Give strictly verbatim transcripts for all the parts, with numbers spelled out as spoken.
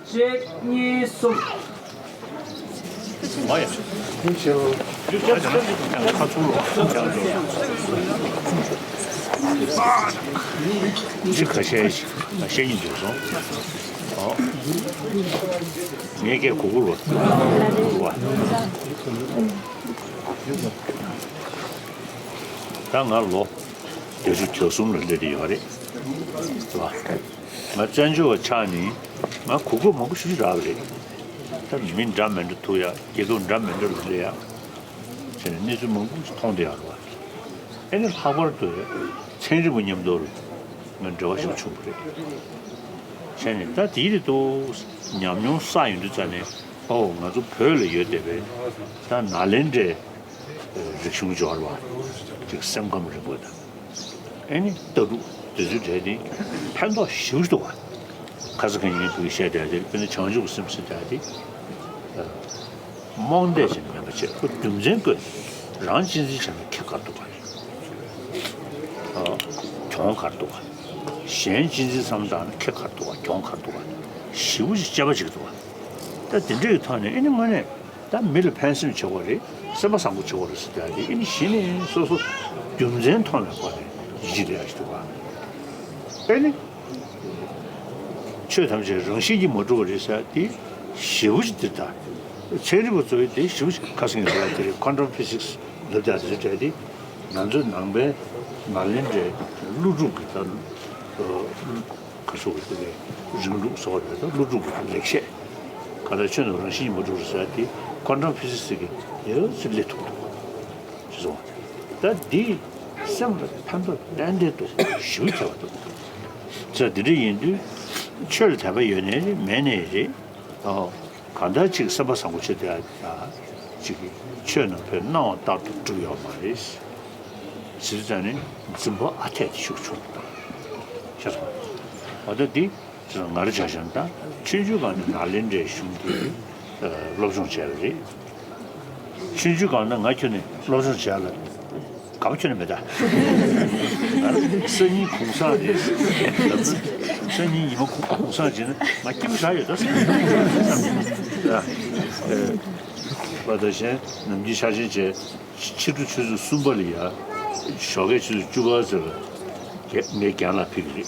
གཅིག་གཉིས། གསུམ། ཁ་ཚུར་ལོག་ཁ་ཤས་ཤིག་ཤེས་ཀྱི་འདུག་སོང་། ཨོ། ངས་སྐད་གོ་གི་རེད་པ། ད་ང་ལོ་བརྒྱད་ཅུ་གྱ་གསུམ་ལ་སླེབས་ཡོད་རེད་པ། ང་བཙན་བྱོལ་བ་ཆགས་ནས་ང་གོ་སྐབས་མང་པོ་ཞེ་པོ་ཅིག་རག་པ་རེད། ད་མི་འདྲ་མི་འདྲ་ཐུག་ཡ། རྒྱལ་ཁབ་འདྲ་མི་འདྲ་ལ་སླེབས་ཡ། བྱས་ནས་གནས་ཚུལ་མང་པོ་ཞིག་མཐོང་བསྡད་ཡོད་རེད་པ། ཨེ་ནི་ལྷག་པར་དུ་ཚན་རིག་པ་མཉམ་དུ་ང་འབྲེལ་བ་ཞིག་བྱུང་བ་རེད། བྱས་ནས་ད་དེའི་རིགས་དུ་ཉམས་མྱོང་བསགས་ཡོང་དུས་ཙ་ནས། ཨོ། ང་ཚོ་བོད་ལ་ཡོད་བསྡད་པའི་ད་ནཱ་ལེནྡྲའི་རིག་གཞུང་སྦྱོར་བ། ཅིག་སེམས་ཁམས་རིག་པ་དང་། ཨེ་ནི་ལྟ་གྲུབ་དེ་ཚོའི་གྲས་དེ་ཕན་ཐོགས་ཞེ་པོ་ཅིག་འདུག་པ། ཁ་སང་ཁ་ཉིན་བུ་ཡིས་བཤད་བསྡད་དེ། དཔེར་ན་བྱང་ཆུབ་སེམས་ཟེར་བསྡད་དེ། རྨོངས་དད་ཅིག་མེད་པ་བྱས། ཁོ་རྒྱུ་མཚན་བཀོད་ནས་རང་གཅེས་འཛིན་བྱས་ན་ཁེ་ག་རེ་འདུག་ག། ཨ། གྱོང་ག་རེ་འདུག་ག། གཞན་གཅེས་འཛིན་བསམ་བཏང་ན་ཁེ་ག་རེ་འདུག་ག། གྱོང་ག་རེ་འདུག་ག། ཞེ་པོ་ཅིག་དཔྱད་པ་བྱེད་ཀྱི་འདུག་པ། ད་དེ་འདྲ་ཡི་ཐོག་ནས་ཨེ་ནི་དངོས་གནས། ད་མི་ལ་ཕན་སེམས་བྱེད་དགོས་རེད། སེམས་པ་བཟང་པོ་བྱེད་དགོས་རེད་ཟེར་བསྡད་དེ། ཨེ་ནི་གཞི་ནས་སོ་སོ་རྒྱུ་མཚན་མཐོང་བའི་སྒོ་ནས་ཡིད་ཆེས་སླེབས་ཡ་ཞིག་འདུག་ག། ཨེ་ནི་ཆོས་ཐམས་ཅད་རང་བཞིན་གྱིས་མ་གྲུབ་པ་རེད་ཟེར་ཡ་དེ་ཞེ་པོ་ཅིག་འདི་ལྟ། ཚན་རིག་པ་ཚོས་དེ་ཞེ་པོ་ཅིག་ཁ་སང་ཡང་ཟེར་ཡ་དེ་རེད། ཀོན་ཊམ་ཕི་ཟིག་སི་ལབ་བསྡད་དེ་ཚོ་གྲས་དེ། ང་ཚོའི་ནང་པའི་ནཱ་ལེནྡྲའི་ཀླུ་སྒྲུབ་ཀྱི་ད། ཁ་སོགས་ཀྱི་དེ་ནས་རིང་ལུགས་སོགས་རེད། ད་ཀླུ་སྒྲུབ་ཀྱི་ལེགས་བཤད། གང་ལྟར་ཆོས་རྣམས་རང་བཞིན་གྱིས་མ་གྲུབ་པར་ཟེར་ཡ་དེ་ཀོན་ཊམ་ཕི་ཟིག་སི་གི་ཡོད་ཚད་སླེབས་ཐུབ་འདུག་ཅེས་གསུངས་པ། ད་འདིས་སེམས་ལ་ཕན་ཐོགས་ཏན་ཏན་འདུག་ཞེ་པོ་ཁྱད་པར་འདུག་ཅེས། འདི་འདྲ་ཡིན་དུས་ཆོས་ལ་དད་པ་ཡོད་ནའི་རེད། མེད་ནའི་རེད། ཨོ། གང་ལྟར་ཅིག་སེམས་པ་བཟང་པོ་བྱེད་བསྡད་ཡ་ཅིག་གིས་ཆོས་ནང་ཕན་སྣང་བ་ལྟར་དུ་གྲུབ་ཡོད་མ་རེད། ཟེར་དུས་ཙ་ནས་འཛིན་པ་ཨ་འཐས་དེ་ཤུགས་ཆུང་དུ་བཏང་། ཤེས་སོང་། འོ་ད་འདི་ང་རང་ཆ་བཞག་ན་ད་ཆུང་ཆུང་སྒང་ནས་ནཱ་ལེནྡྲའི་གཞུང་དེ་སློབ་སྦྱོང་བྱས་པ་རེད། ཆུང་ཆུང་སྒང་ནས་ང་ཁྱོན་ནས་སློབ་སྦྱོང་བྱས་ལ། ག་པ་ཁྱོན་ནས་མེད་ད། ང་རང་སང་ཉིན་གུང་སེང་རེད་ལབ་ན། སང་ཉིན་ཉི་མ་གུང་གུང་སེང་བྱས་ན་ང་སྐྱིད་པོ་ཞེ་དྲག་ཡོད་ད་བསམ། ཨ། ཨ། བ་ད་གཞན་ནམ་རྒྱུན་འཆར་ཅན་བྱས། ཕྱི་དྲོ་ཆུ་ཚོད་གསུམ་པ་ལ་ཡ། ཞོགས་ཀས་ཆུ་ཚོད་བཅུ་པ་ཙམ་ལ། ངས་རྒན་ལགས་ཕེབས་ཀྱི་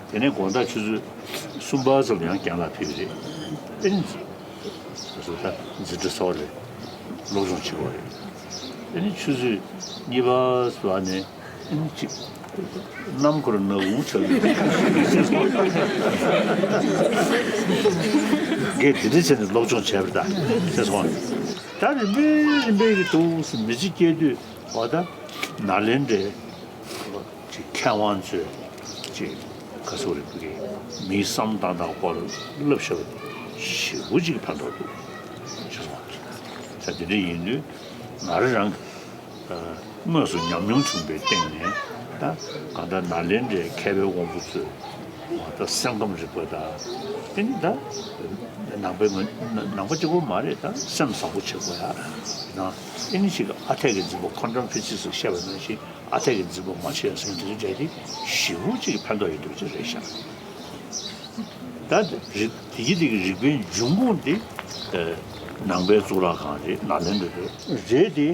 རེད། དེ་ནས་དགོང་དག་ཆུ་ཚོད་གསུམ་པ་ཙམ་ལ་ཡང་རྒན་ལགས་ཕེབས་ཀྱི་རེད། ཨེ་ནི། སོ་སོ་ད་འཛིན་གྲྭ་གསར་པ་ལ་སློབ་སྦྱོང་བྱེད་དགོས་རེད། ཨེ་ནི་ཆུ་ཚོད་གཉིས་པ་ཙམ་ནས་ཨེ་ནི་གཅིག་རྣམ་འཁོར་ནག་ཁུང་ཆགས་ཡོད། ངས་དེ་འདྲ་བྱས་ནས་སློབ་སྦྱོང་བྱས་པ་རེད་ད། ཤེས་སོང་། ད་རིམ་པས་རིམ་པས་ཀྱི་འདུག་སེ་མི་ཚེ་སྐྱེལ་དུས་འོ་ད་ནཱ་ལེནྡྲའི་ཅིག་མཁས་དབང་ཚོས་ཅིག་ག་ཚོད་རེད་པ་གི་མིའི་བསམ་སྟངས་དང་སྐོར་བསླབ་བྱ་བ་དེ་ཞེ་པོ་ཅིག་ཕན་ཐོགས་འདུག་ཤེས་སོང་། ད་དེ་འདྲ་ཡིན་དུས་ང་རང་རང་གི་དངོས་སུ་ཉམས་མྱོང་བྱུང་བའི་སྟེང་ནས། ད་གང་ལྟར་ནཱ་ལེནྡྲའི་མཁས་པའི་དབང་པོ་ཚོས་ད་སེམས་ཁམས་རིག་པ་དང་། ཨེ་ནི་ད་ནང་པའི་ངོས་ནང་པ་གཅིག་པོ་མ་རེད། ད་སེམས་བཟང་པོ་བྱེད་དགོས་ཡ་དང་། ཨེ་ནི་ཅིག་ཨ་འཐས་ཀྱི་འཛིན་པ་ཁོང་ཁྲོ་ཕི་ཚིག་ཟེར་བཤད་པ་ནང་བཞིན་ཨ་འཐས་ཀྱི་འཛིན་པ་མ་བྱེད་ཟེར་མཁན་དེ་ཚོ་འདྲ་དེ་ཞེ་པོ་ཅིག་ཕན་ཐོགས་ཡོད་འདུག་ཅེས་རེད་ཤག་ད་རིག་དེ་གི་དེ་གི་རིག་པའི་འབྱུང་ཁུངས་དེ་ནང་པའི་གཙུག་ལག་ཁང་རེད། ནཱ་ལེནྡྲ་རེད། རེད་དེ།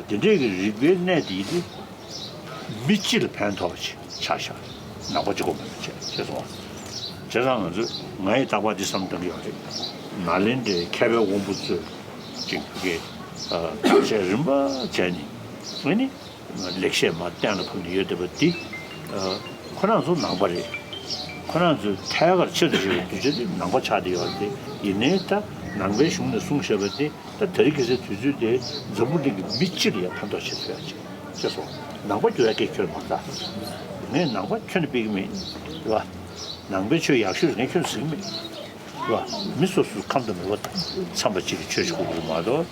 དེ་འདྲའི་གི་རིག་པའི་གནས་དེ་གི་དེ་མི་སྤྱི་ལ་ཕན་ཐོགས་ཆགས་ཤག་ནང་པ་གཅིག་པོ་མེད་པ་བྱས། ཤེས་སོང་། བྱས་ཙང་ང་ཚོས་ང་ཡི་རྟག་པར་འདི་བསམ་བཏང་གི་ཡོད་རེད། ནཱ་ལེནྡྲའི་མཁས་པའི་དབང་པོ་ཚོས་ཅིག་གི་བརྟག་དཔྱད་རིམ་པ་བྱས་ནས། ཨ་ནི་ལེགས་བཤད་མར་གཏན་ལ་ཕབ་ནས་ཡོད་བསྡད་པ་འདི། ཁོ་རང་ཚོ་ནང་པ་རེད། ཁོ་རང་ཚོའི་ཐད་ཀར་ཆེད་དུ་བཞག་པའི་གདུལ་བྱ་འདི་ནང་པ་ཆགས་བསྡད་ཡོད་རེད། ཡིན་ནའི་ད་ནང་པའི་གཞུང་ནས་གསུངས་བཞག་པ་འདི། ད་དེ་རིང་ཁ་སང་དུས་ཚོད་དེ་འཛམ་བུ་གླིང་གི་མི་སྤྱི་ལ་ཡང་ཕན་ཐོགས་བྱེད་ཐུབ་ཡ་ཅིག་ཤེས་སོང་། ནང་པ་འགྱུར་ཡ་སྐད་ཁྱོན་མ་རེད་ད། ངས་ནང་པ་ཁྱོན་ནས་སྤེལ་གི་མེད། རེད་པ། ནང་པའི་ཆོས་ཡག་ཤོས་རེད་ངས་ཁྱོན་ནས་ཟེར་གི་མེད། རེད་པ། མི་སོ་སོའི་ཁམས་དང་ནུས་པ་འཚམ་པ་ཅིག་གི་ཆོས་ཤིག་དགོས་ཀྱི་མ་གཏོགས།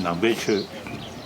ནང་པའི་ཆོས་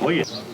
ཨོ་ཡེ།